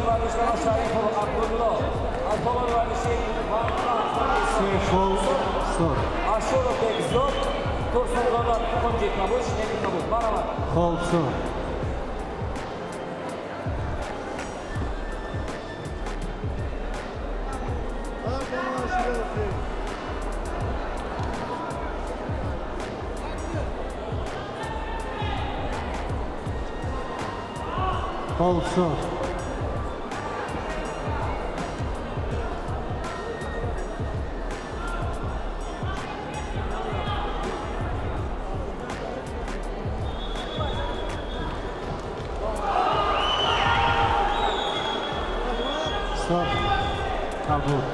мешаванд варзишгарон Шарипов Абдулло аз толори варзиши Се хол сурх. Ашуров Бекзод, Турсунзода, кунҷи кабуд, шлеми кабуд. Марҳамат. Хол сурх. Хол сурх. Сурх кабуд.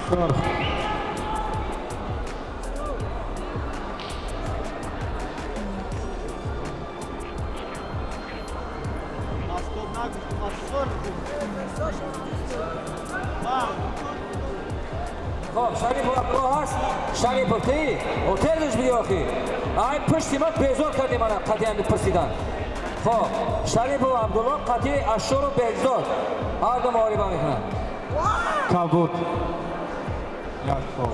Сурх. Хоб, Шарипов Абдулло ҳаст. Шарипов ти отелш биди охи. Ай пушти ма безор кардӣ мана қатъиян пурсидан. Хоб, Шарипов Абдулло қатъи Ашуров Бекзод ҳар ду муҳориба мекунанд. Кабуд. Як хол.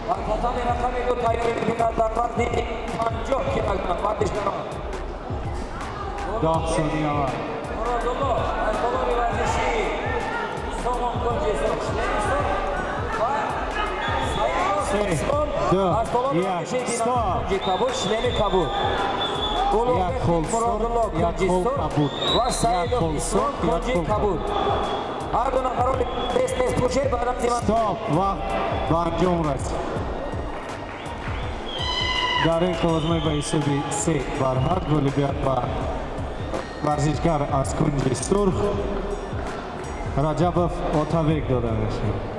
Ва татами рақами 2 тайёрӣ мекунад дар вазни 50 килограмм варзишгарон. 10 сония вақт. Муродулло аз толори варзиши Сомон, кунҷи сурх, шлеми сурх ва Саидов Се, Ислом ду, аз толори як, варзиши Динамит, стоп. кунҷи кабуд, шлеми кабуд. Як Улуғбек хол сурх, Муродулло, як кунҷи хол сурх кабуд. ва Як Саидов хол Ислом, сурх, як кунҷи хол кабуд. Ҳар ду нафарони тез тез пӯшед, ба рамзи ман. Стоп, вақт ба анҷом расид. Дар ин қавозмай ба ҳисоби 3-8 ғолибият ба варзишгар аз кунҷи сурх Раҷабов Отабек дода мешавад.